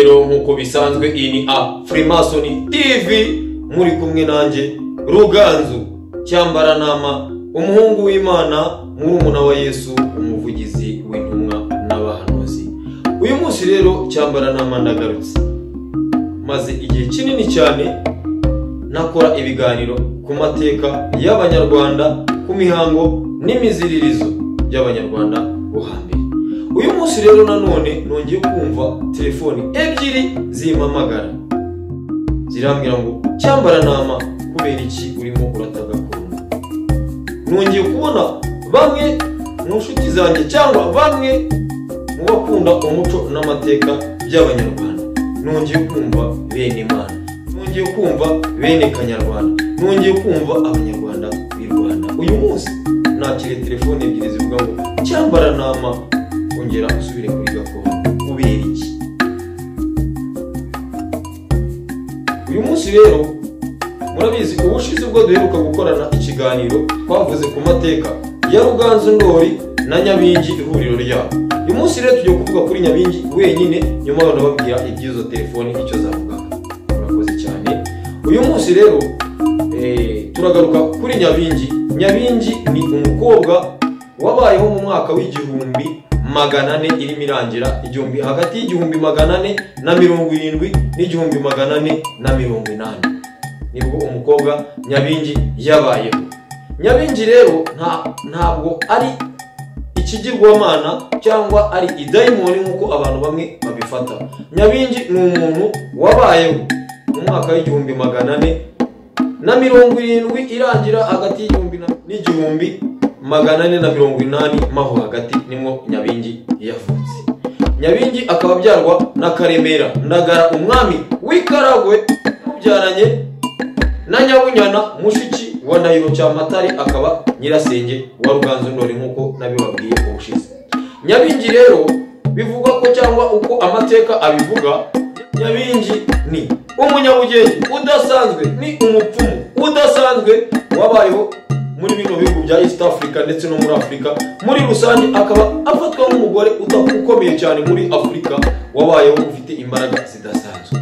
Rero nk'uko bisanzwe iyi ni Afrimason TV, muri kumwe nanjye Ruganzu Cyambaranama, umuhungu w'Imana, murumuna wa Yesu, umuvugizi w'intumwa n'abahanuzi. Uyu munsi rero Cyambaranama ndagarutse, maze igihe kinini cyane nakora ibiganiro ku mateka y'Abanyarwanda, ku mihango n'imiziririzo y'Abanyarwanda bo hambere. Uyu munsi rero nanone nongeye kumva telefoni ebyiri zimpamagara, zirambwira ngo Cyambaranama, kubera iki urimo urata gakondo? Nongeye kubona bamwe mu nshuti zanjye cyangwa bamwe mu bakunda umuco n'amateka by'Abanyarwanda. Nongeye kumva bene Imana, nongeye kumva bene Kanyarwanda, nongeye kumva Abanyarwanda b'i Rwanda. Uyu munsi nakiriye telefoni ebyiri zivuga ngo Cyambaranama, ongera usubire kuri gakondo, kubera iki? Uyu munsi rero murabizi, ubushize ubwo duheruka gukorana ikiganiro twavuze ku mateka ya Ruganzu Ndori na Nyabingi, ihuriro ryabo. Uyu munsi rero tugiye kuvuga kuri Nyabingi wenyine, nyuma yo ndababwira iby'izo telefoni icyo zavugaga. Murakoze cyane. Uyu munsi rero turagaruka kuri Nyabingi. Nyabingi ni umukobwa wabayeho mu mwaka w'1400 irimo irangira igihumbi, hagati y'1470 n'1480 nibwo umukobwa Nyabingi yabayeho. Nyabingi rero ntabwo ari ikigirwamana cyangwa ari idayimoni nk'uko abantu bamwe babifata. Nyabingi ni umuntu wabayeho mu mwaka w'1470 irangira hagati y'igihumbi n'1480 maho hagati nimwo Nyabingi yavutse. Nyabingi akaba abyarwa na Karemera Ndagara, umwami w'Ikaragwe, mubyaranye na Nyabunyana mushiki wa Ndahiro Cyamatare, akaba nyirasenge wa Ruganzu Ndori nk'uko nabibabwiye ubushize. Nyabingi rero bivugwa ko, cyangwa uko amateka abivuga, Nyabingi ni umunyabugenge udasanzwe, ni umupfumu udasanzwe wabayeho muri bino bihugu bya East Africa ndetse no muri Afrika muri rusange, akaba afatwa nk'umugore ukomeye cyane muri Afrika wabayeho ufite imbaraga zidasanzwe.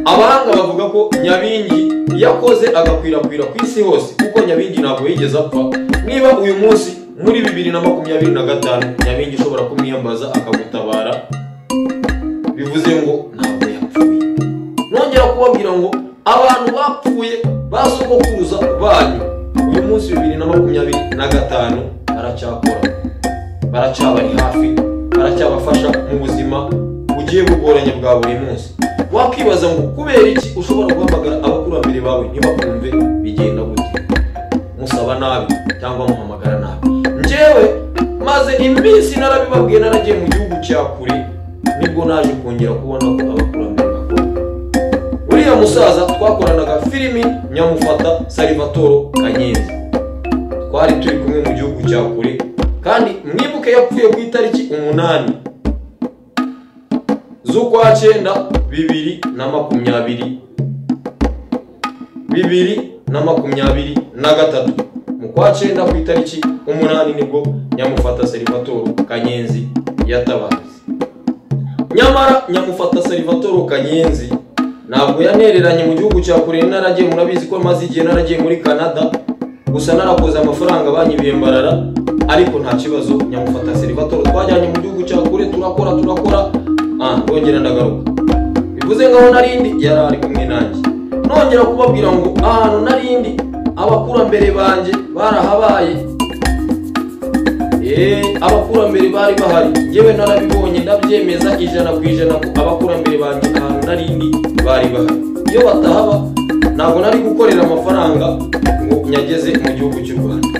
Abahanga bavuga ko Nyabingi yakoze agakwirakwira ku isi hose, kuko Nyabingi ntabwo yigeze apfa. Niba uyu munsi muri 2025 Nyabingi ushobora kumwiyambaza akagutabara, bivuze ngo ntabwo yapfuye. Nongera kubabwira ngo abantu bapfuye basogokuruza banyu, uyu munsi 2025 baracyakora, baracyabari hafi, baracyabafasha mu buzima bugiye bugoranye bwa buri munsi. Wakibaza ngo kubera iki ushobora guhamagara abakurambere bawe ntibakumve, bigenda gute? Musaba nabi cyangwa muhamagara nabi. Njyewe maze iminsi narabibabwiye, naragiye mu gihugu cya kure, nibwo naje kongera kubona ko abakurambere bakora. Uriya musaza twakoranaga filimi Nyamufata Salvatore Kanyenzi, twari turi kumwe mu gihugu cya kure, kandi mwibuke yapfuye ku itariki 8 z'ukwa 9 2023, mu kwa 9 ku itariki 8 nibwo Nyamufata Salvatore Kanyenzi yatabarutse. Nyamara Nyamufata Salvatore Kanyenzi ntabwo yanereranye mu gihugu cya kure. Naragiye, murabizi ko maze igihe naragiye muri Canada, gusa narakoze amafaranga banyibiye mbarara, ariko nta kibazo. Nyamufata Salvatore twajyanye mu gihugu cya kure, turakora ndongera ndagaruka, bivuze ngaho narindi yari ari kumwe nanjye. Nongera kubabwira ngo ahantu narindi abakurambere banjye barahabaye, abakurambere bari bahari, njyewe narabibonye ndabyemeza 100% ko abakurambere banjye ahantu narindi bari bahari. Iyo batahaba ntabwo nari gukorera amafaranga ngo nyageze mu gihugu cy'u Rwanda.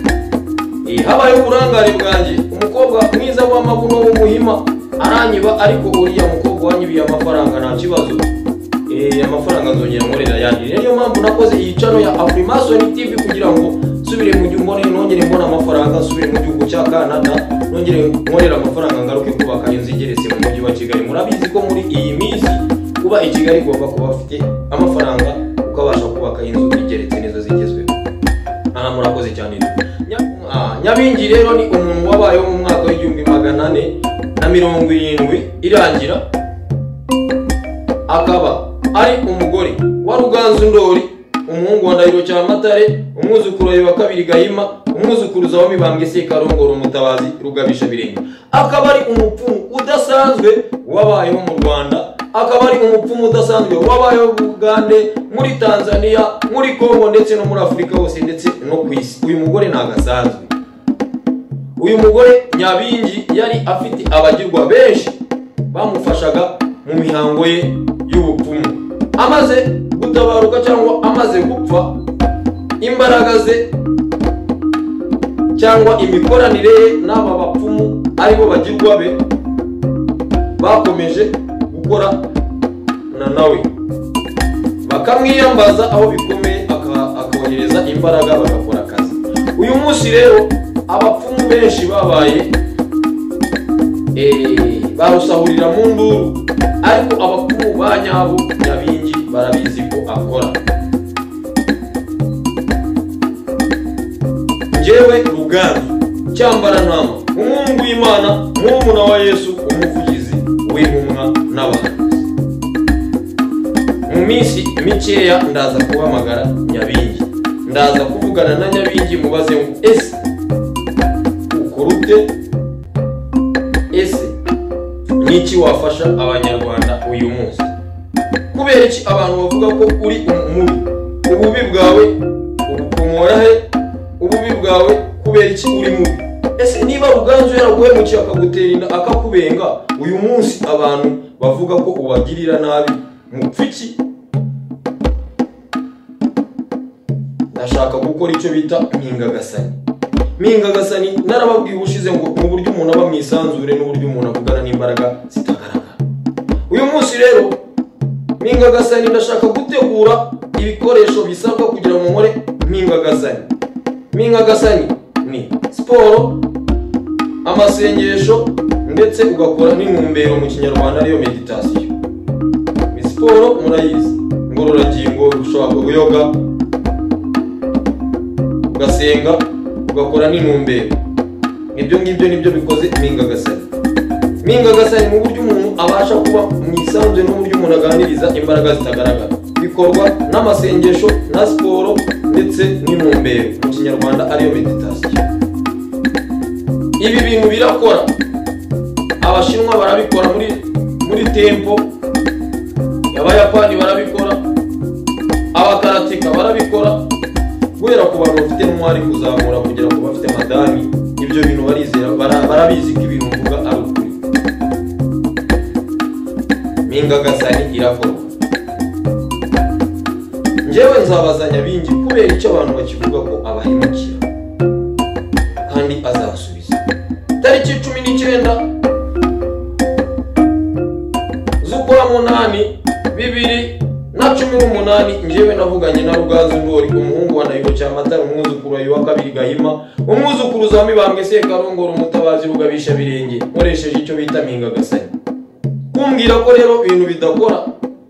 Habayeho uburangare bwanjye, umukobwa mwiza w'amabuno w'umuhima aranyiba, ariko uriya mukobwa wanyibiye amafaranga nta kibazo, amafaranga nzongera nkorera yandi. Niyo mpamvu nakoze iyi channel ya Afrimason TV kugira ngo nsubire mu gihugu, nongere mbona amafaranga, nsubire mu gihugu cya Canada, nongere nkorera amafaranga, ngaruke kubaka inzu igeretse mu mujyi wa Kigali. Murabizi ko muri iyi minsi kuba i Kigali ugomba kuba ufite amafaranga ukabasha kubaka inzu igeretse nizo zigezweho. Murakoze cyane. Nyabingi rero ni umuntu wabayeho mu mwaka w'1470 irangira, Akaba ari umugore wa Ruganzu Ndori, umuhungu wa Ndahiro Cyamatare, umwuzukuru wa kabiri Gahima, umwuzukuruza wa Mibambwe Sekarongoro Mutabazi Rugabisha Birenge. Akaba ari umupfumu udasanzwe wabayeho mu Rwanda, akaba ari umupfumu udasanzwe wabayeho mu Bugande, muri Tanzania, muri Kongo ndetse no muri Afurika hose ndetse no ku isi. Uyu mugore ntagasanzwe. Uyu mugore Nyabingi yari afite abagirwa benshi bamufashaga mu mihango ye y'ubupfumu. Amaze gutabaruka cyangwa amaze gupfa, imbaraga ze cyangwa imikoranire ye n'aba bapfumu aribo bagirwa be bakomeje gukora na nawe, bakamwiyambaza aho bikomeye, akohereza imbaraga bagakora akazi. Uyu munsi rero abapfumu benshi babaye barusahurira mu nduru, ariko abapfumu ba nyabo Nyabingi barabizi ko akora. Njyewe Ruganzu Cyambarantama, umuhungu w'Imana, murumuna wa Yesu, umuvugizi w'intumwa n'abahanuzi. Mu minsi mikeya ndaza guhamagara Nyabingi, ndaza kuvugana na Nyabingi mubaze ngo ese ukora ute, ese niki wafasha abanyarwanda uyu munsi? Kubera iki abantu bavuga ko uri umubi? Ububi bwawe ubukomora he? Ububi bwawe kubera iki uri mubi? Ese niba Ruganzu yaraguhemukiye akagutera inda akakubenga, uyu munsi abantu bavuga ko ubagirira nabi mupfa iki? Ndashaka gukora icyo bita mpingagasani. Mpingagasani narababwiye ubushize ngo mu buryo umuntu aba mwisanzure n'uburyo umuntu avugana n'imbaraga zitagaragara. Uyu munsi rero mpingagasani ndashaka gutegura ibikoresho bisabwa kugira ngo nkore mpingagasani. Mpingagasani ni siporo, amasengesho ndetse ugakora n'intumbero mu Kinyarwanda ariyo meditation. Ni siporo murayizi, ngororangingo, ushobora kuyoga, ugasenga, ugakora n'intumbero. Ibyo ngibyo nibyo bikoze mpingagasani. Mpingagasani mu buryo umuntu abasha kuba mwisanzwe n'uburyo umuntu aganiriza imbaraga zitagaragara. Bikorwa n'amasengesho na siporo ndetse n'intumbero mu Kinyarwanda ariyo meditation. Ibi bintu birakora, Abashinwa barabikora muri tempo, Abayapani barabikora, Abakaratika barabikora, guhera ku bantu bafite intwari kuzamura kugera ku bafite madani. Ibyo bintu barizera, barabizi ko ibintu mvuga ari ukuri. Mpingagasani irakorwa. Njyewe nzabaza Nyabingi kubera icyo abantu bakivuga ko abahemukira, kandi azasubiza. Tariki 19 z'ukwa 8 2018 njyewe navuganye na Ruganzu Ndori, umuhungu wa Ndahiro Cyamatare, umwuzukuru wa kabiri Gahima, umwuzukuruza wa Mibambwe Sekarongoro Mutabazi Rugabisha Birenge, nkoresheje icyo bita mpingagasani. Kumbwira ko rero ibintu bidakora,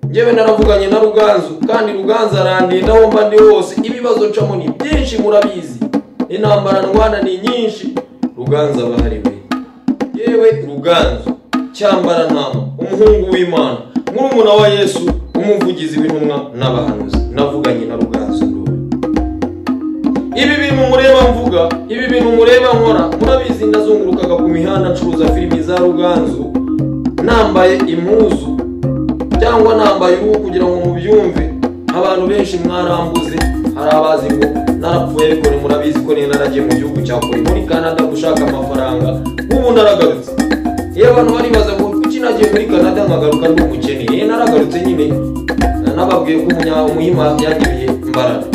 njyewe naravuganye na Ruganzu kandi Ruganzu arandinda aho mba ndi hose. Ibibazo ncamo ni byinshi murabizi, intambara ndwana ni nyinshi, Ruganzu abahariwe. Yewe Ruganzu Cyambarantama, umuhungu w'Imana, murumuna wa Yesu, umuvugizi w'intumwa n'abahanuzi, navuganye na Ruganzu Ndori. Ibi bintu mureba mvuga, ibi bintu mureba nkora, murabizi ndazungurukaga ku mihanda ncuruza filimi za Ruganzu, nambaye impuzu cyangwa nambaye uruhu kugira ngo mubyumve. Abantu benshi mwarambuze, hari abazi ngo narapfuye, ariko murabizi ko naragiye mu gihugu cya kure muri Canada gushaka amafaranga, ubu naragarutse. Iyo abantu baribaza ngo kuki nagiye muri Canada nkagaruka ndi umukene, naragarutse nyine, nababwiye ko umuhima yangiriye imbaraga,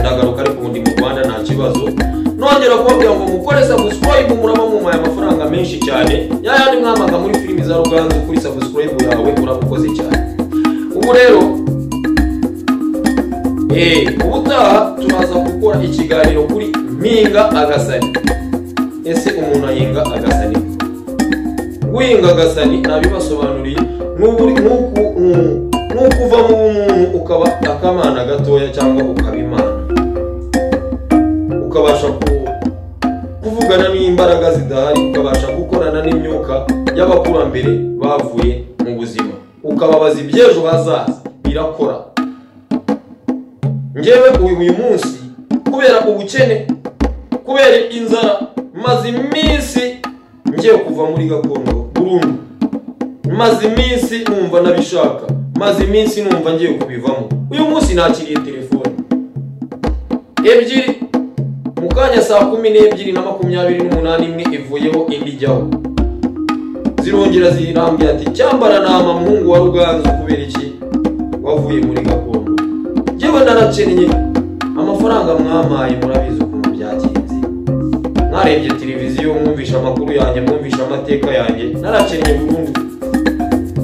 ndagaruka, ariko ubundi mu Rwanda nta kibazo. Nongera kubabwira ngo mukore subscribe, muraba mumpaye amafaranga menshi cyane yayandi mwamaga muri filimi za Ruganzu. Kuri subscribe yawe urabukoze cyane. Ubu rero ubutaha turaza gukora ikiganiro kuri mpinga agasani. Ese umuntu ahinga agasani? Guhinga agasani nabibasobanuriye, nukuva mu bumuntu ukaba akamana gatoya cyangwa ukaba imana, ukabasha kuvugana n'imbaraga zidahari, ukabasha gukorana n'imyuka y'abakurambere bavuye mu buzima. ukababaza iby'ejo hazaza birakora. Njyewe uyu munsi kubera ubukene, kubera inzara, maze iminsi ngiye kuva muri gakondo burundu, maze iminsi numva nabishaka, maze iminsi numva ngiye kubivamo. Uyu munsi nakiriye telefone ebyiri mu kanya saa 12:28, imwe ivuyeho indi ijyaho, zirongera zirambwira ati cyambara nama muhungu wa Ruganzu, kubera iki wavuye muri gakondo? Njyewe narakennye, amafaranga mwamaye murabizi ukuntu byagenze, mwarebye televiziyo, mwumvisha amakuru yanjye, mwumvisha amateka yanjye, narakennye burundu.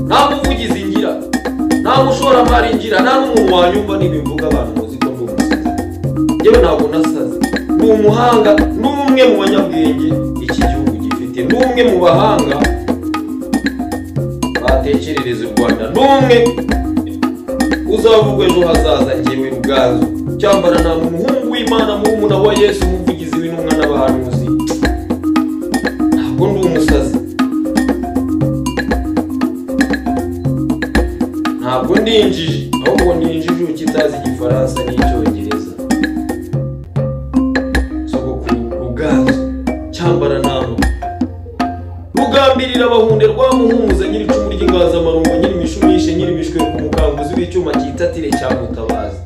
Nta muvugizi ngira, nta mushoramari ngira, nta n'umuntu wanyumva n'ibimvuga abantu muzi ko ndi umusazi. Njyewe ntabwo nasaze, ndi umuhanga, ni umwe mu banyabwenge iki gihugu gifite, ni umwe mu bahanga batekerereza u Rwanda, ni umwe uzavugwa ejo hazaza. Njyewe Ruganzu cyambara nta muhungu w'Imana, murumuna wa Yesu, umuvugizi w'intumwa n'abahanuzi, ntabwo ndi umusazi, ntabwo ndi injiji, ahubwo ni injijuki itazi Igifaransa n'Icyongereza. Sogokuru Ruganzu cyambara nama rugambirira abahunde rwa muhumuza, nyiri icumu ry'inganzamarumbo, nyiri imishumishe, nyiri imishwe ku mukanguzi w'icyuma cyitatire cya mutabazi.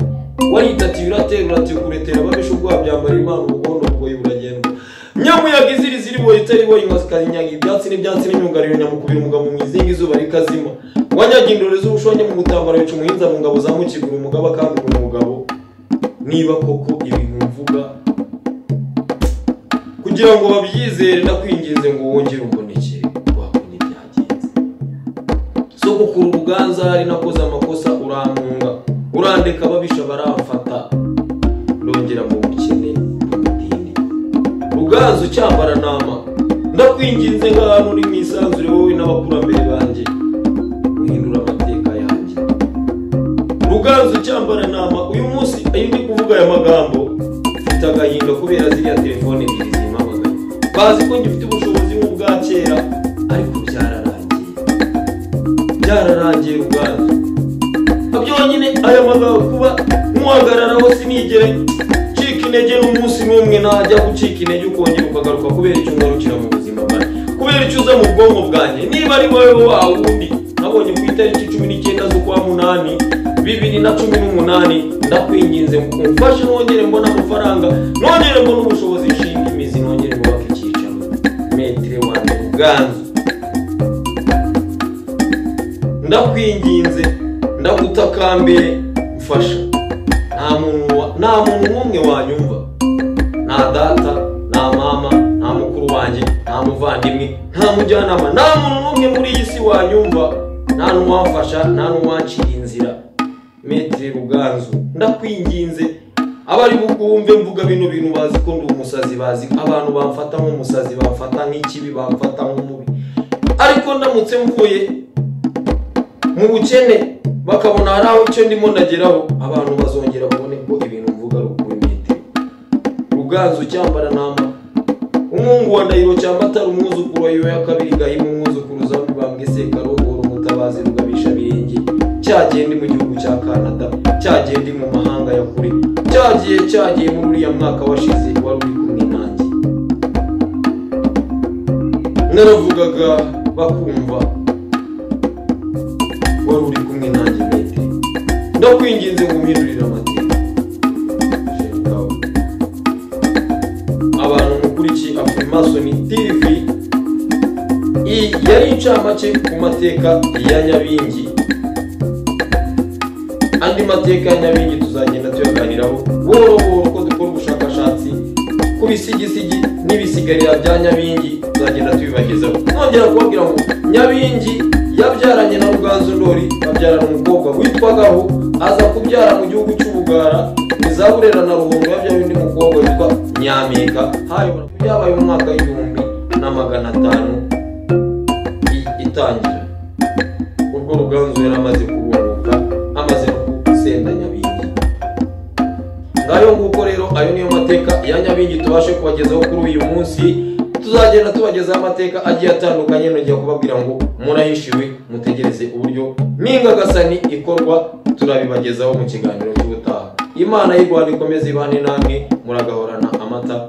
Waritatiye uratera uratukuretera ababisha ubwabyambara Imana ubugondo bugoyi buragendwa. Nyamuyaga iziri ziri boye itari boye inkazikanyaga ibyatsi n'ibyatsi n'imyungariro, nyamukubira umugabo mu izinga izuba rikazima. Wanyaga indore z'ubushonge mu gutambara, wica umuhinza mu ngabo za Mukigura, umugaba kandi umugabo. Niba koko ibintu mvuga kugira ngo babyizere, ndakwinginze ngo wongere umbonekere wakunye byagenze. Sogokuru Ruganzu ari nakoze amakosa urampunga, urandeka ababisha baramfata, ndongera mu bukene n'ubutindi. Ruganzu cyambara nama ndakwinginze ngahantu uri mu isanzure wowe n'abakurambere banjye, muhindura amateka yanjye. Ruganzu cyambara nama, uyu munsi iyo ndi kuvuga aya magambo mfite agahinda kubera ziriya telefone ebyiri zimpamagaye. Bazi ko ngifite ubushobozi nk'ubwa kera, ariko byararangiye, byararangiye Ruganzu. Byonyine aya magambo kuba nkuhagararaho sinigere ncika intege n'umunsi n'umwe, najya gucika intege ukongera ukagaruka kubera icyo ngarukira mu buzima bwanjye, kubera icyo uza mu bwonko bwanjye. Niba ari wowe wa wundi nabonye ku itariki 19 z'ukwa 8 2018, ndakwinginze ngo umfashe nongere mbone amafaranga, nongere mbone ubushobozi, nshinga imizi, nongere nubake icyicaro. Metre wanjye Ruganzu, ndakwinginze, ndagutakambiye, mfasha. Nta muntu n'umwe wanyumva, nta data, nta mama, nta mukuru wanjye, nta muvandimwe, nta mujyanama, nta muntu n'umwe muri iyi si wanyumva, nta n'uwamfasha, nta n'uwancira inzira. Metre Ruganzu ndakwinginze, abari bukumve mvuga bino bintu bazi ko ndi umusazi, bazi abantu bamfata nk'umusazi, bamfata nk'ikibi, bamfata nk'umubi, ariko ndamutse mvuye mu bukene bakabona hari aho icyo ndimo ndageraho, abantu bazongera babone ko ibintu mvuga ari ukuri. Metre Ruganzu cyambara nama, umuhungu wa Ndahiro Cyamatara, umwuzukuru wa Yuhi ya kabiri Gahima, umwuzukuru za Mibambwe Sekarongoro, umutabazi rugabisha birenge, cyagiye ndi mu gihugu cya Canada, cyagiye ndi mu mahanga ya kure, cyagiye muri uriya mwaka washize wari uri kumwe nanjye. Naravugaga bakumva, wari uri kumwe nanjye Metre, ndakwinginze ngo umpindurire amateka. Abantu mukurikiye Afurimasoni TV, iyi yari incamake ku mateka ya Nyabingi. Andi mateka ya Nyabingi tuzagenda tuyaganiraho buhoro buhoro ko dukora ubushakashatsi ku bisigisigi n'ibisigarira bya Nyabingi, tuzagenda tubibagezaho. Nongera kubabwira ngo Nyabingi yabyaranye na Ruganzu Ndori, babyarana umukobwa witwagaho, aza kubyara mu gihugu cy'Ubugara, za Burera na Ruhondo, yabyaye undi mukobwa witwa Nyamika. Hayo byabaye mu mwaka w'1500 itangira, ubwo Ruganzu yari amaze kubunguka, amaze gusenda Nyabingi. Ngayo nguko rero, ayo niyo mateka ya Nyabingi tubashe kubagezaho kuri uyu munsi. Tuzagenda tubagezaho amateka agiye atandukanye. Nongeye kubabwira ngo murahishiwe, mutegereze uburyo Mpinga Gasani ikorwa, turabibagezaho mu kiganiro cy'ubutaha. Imana y'u Rwanda ikomeze ibane namwe, muragahorana amata.